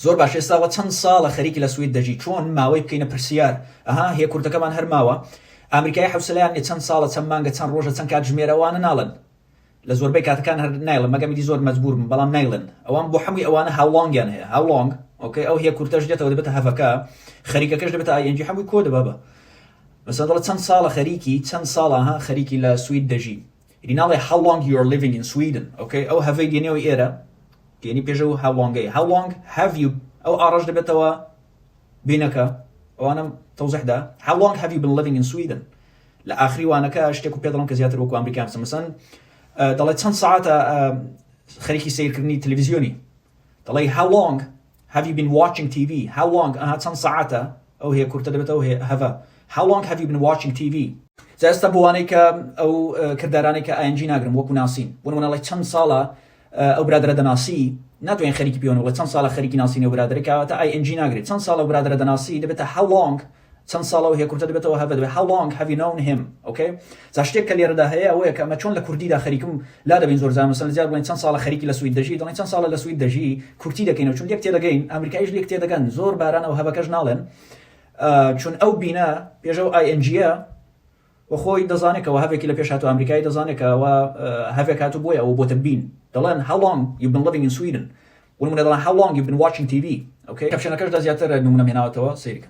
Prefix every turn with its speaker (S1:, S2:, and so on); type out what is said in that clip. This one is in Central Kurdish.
S1: زۆر باش ئێستاوە چەند ساڵە خەریکی لە سوید دەژی چۆن ماوەی بکەینە پرسیار ئەها هێ کوردەکەمان هەر ماوە ئەمریکای حەوسەلەیان نیە چەند ساڵە چەند مانگە چەند ڕۆژە چەند کاتژمێرە ئەوانە ناڵێن لە زۆربەی کاتەکان هەر نایڵن مەگەم ئیدی زۆر مەجبور بم بەڵام نایڵێن ئەوان بۆ حەمووی ئەوانە how long یان هەیە how long okay ئەو هێ کورتەش دێتەوە دەبێتە have ەکە خەریکەکەش دەبێتە ing حەمووی کۆ دەبابە مەسەن دەڵێ چەند ساڵە خەریکی چەند ساڵە ها خەریکی لە سوید دەژی ئیدی ناڵێ how long you are living in Sweden okay ئەو have ەی دێنەوە ئێرە دێنی پێشەوە how long ەی how long have you ئەو are ەش دەبێتەوە been ەکە ئەوانم تەوزیحدا how long have you been living in Sweden لە ئاخری وانەکە شتێک و پێ دەڵم کە زیاتر وەکو ئەمریکا بچم مەسەن دەڵێ چەند ساعتە خەریکی سەیرکردنی تەلەڤیزیۆنی دەڵێ how long have you been watching TV how long ئەها چەند ساعتە ئەو هەیە کورتە دەبێتەوە هەیە have ە how long have you been watching TV جا ئێستا بۆ وانەی کە ئەو کردارانەی کە ing ناگرم وەکو ناسین بۆ نمونە ئەڵێ چەند ساڵە ئەو برادەرە دەناسی ناتوانین خەریکی پێوەن بڵێ چەند ساڵە خەریکی ناسینی ئەو برادەرە کەواتە ing ناگرێت چەند ساڵە ئەو برادەرە دەناسی دەبێتە how long چەند ساڵە و هێ کورتە دەبێتەوە have ە دەبێت how long have you known him okay جا شتێک کە لێرەدا هەیە ئەوەیە کە ئەمە چۆن لە کوردیدا خەریکم لا دەبین زۆر جار مەسەلەن زیاد بڵێن چەند ساڵە خەریکی لە سوید دەژی دەڵێن چەند ساڵە لە سوید دەژی کورتی دەکەینەوە چون لێک تێدەگەین ئەمریکایش لێک تێدەگەن زۆر باران ئەو have ەکەش ناڵێن چون ئەو been ە پێشەوە ing ە و خۆی دەزانێت کەەوە have ێکی لە پێش هاتو ئەمریکایی دەزانێت کەەوە have ێک هاتو بۆیە ئەوە بۆتە been دەڵێن how long you've been living in Sweden بۆ نمونە دەڵێن how long you've been watching TV okay caption ەکەشدا زیاتر نمونەم هێناوەتەوە سەیری کە.